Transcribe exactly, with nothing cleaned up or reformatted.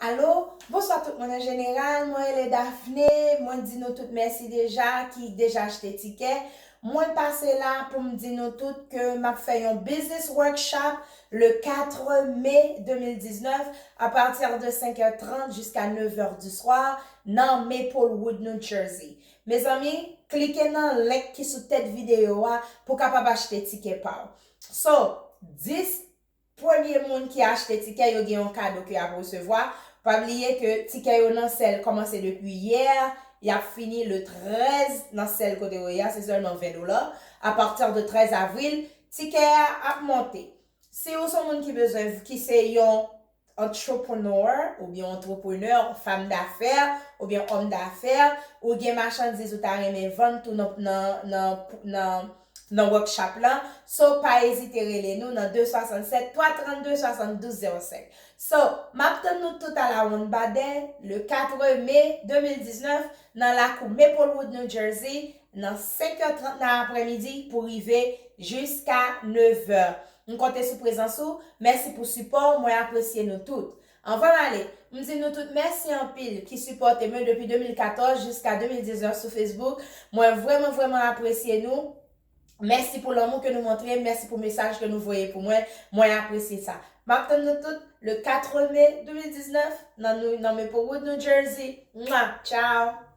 Alo, bonswa tout moun an jeneral, mwen rele Daphné, mwen di nou tout mèsi deja ki deja achte tikè. Mwen pase la pou m di nou tout ke m ap fè yon business workshop le quatre mai deux mille dix-neuf à partir de cinq heures trente jusqu'à neuf heures du soir nan Maplewood, New Jersey. Mezanmi, klike nan link ki sou tèt videyo a pou w kapab achte tikè pa w. So, dis premye moun ki achte tikè yo gen yon kado ke y ap resevwa. Pa bliye ke tikè yo nan sèl kòmanse depi yè, y ap fini le trèz nan sèl kote yo ye a, se sèlman ven dola. A partir de trèz avril, tikè a ap monte. Si ou se yon moun ki bezwen, ki se yon entrepreneur oubyen entrepreneur, fanm dafè oubyen òm dafè, ou gen machandiz ou ta renmen vann tou nan, nan, nan, nan, nan workshop lan, so pa ezite rele nou nan deux cent soixante-sept trois trente-deux soixante-douze zéro cinq. So, m ap tann nou tout a la Wonn Badè le quatre mai deux mille dix-neuf nan lakou Maplewood, New Jersey, nan cinq heures trente nan aprèmidi pou rive jiska neuf heures. M konte sou prezans ou. Mèsi pou sipò w, mwen apresye nou tout. Anvan m ale, m di nou tout mèsi anpil ki sipòte mwen depi deux mille quatorze jiska deux mille dix-neuf sou Facebook. Mwen vrèman, vrèman apresye nou. Mèsi pou lanmou ke nou montre, mèsi pou mesaj ke nou voye pou mwen. Mwen apresye sa. M ap tann nou tout le quatre mai deux mille dix-neuf nan, nou, nan Maplewood, New Jersey. Mwa! Tchao!